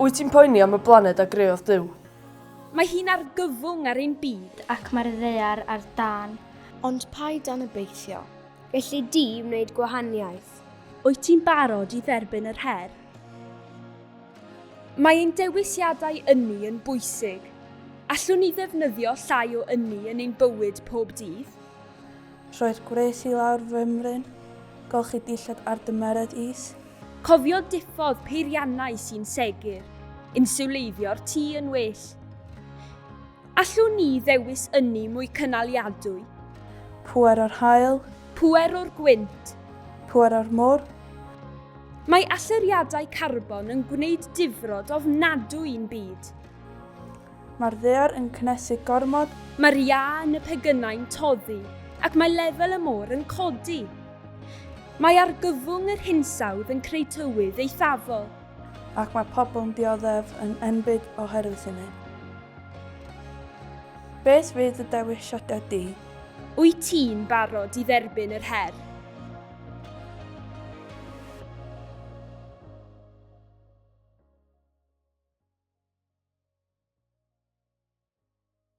Wyt ti'n poeni am y blaned a greodd Duw? Mae hi'n argyfwng ar ein byd. Ac mae'r ddaear ar dân. Ond paid anobeithio. Gelli di wneud gwahaniaeth. Wyt ti'n barod i dderbyn yr her? Mae ein dewisiadau ynni yn bwysig. Allwn ni ddefnyddio llai o ynni yn ein bywyd pob dydd? Rhoi'r gwres i lawr fymryn. Golchi dillad ar dymheredd is. Cofio diffodd peiriannau sy'n segur. Insiwleiddio'r tŷ yn well. Allwn ni ddewis ynni mwy cynaliadwy? Pŵer o'r haul. Pŵer o'r gwynt. Pŵer o'r môr. Mae allyriadau carbon yn gwneud difrod ofnadwy i'n byd. Mae'r ddaear yn cynhesu gormod. Mae'r iâ yn y pegynau'n toddi ac mae lefel y môr yn codi. Mae argyfwng yr hinsawdd yn creu tywydd eithafol. Ac mae pobl yn dioddef yn enbyd oherwydd hynny. Beth fydd dy dewisiadau di? Wyt ti'n barod i dderbyn yr her?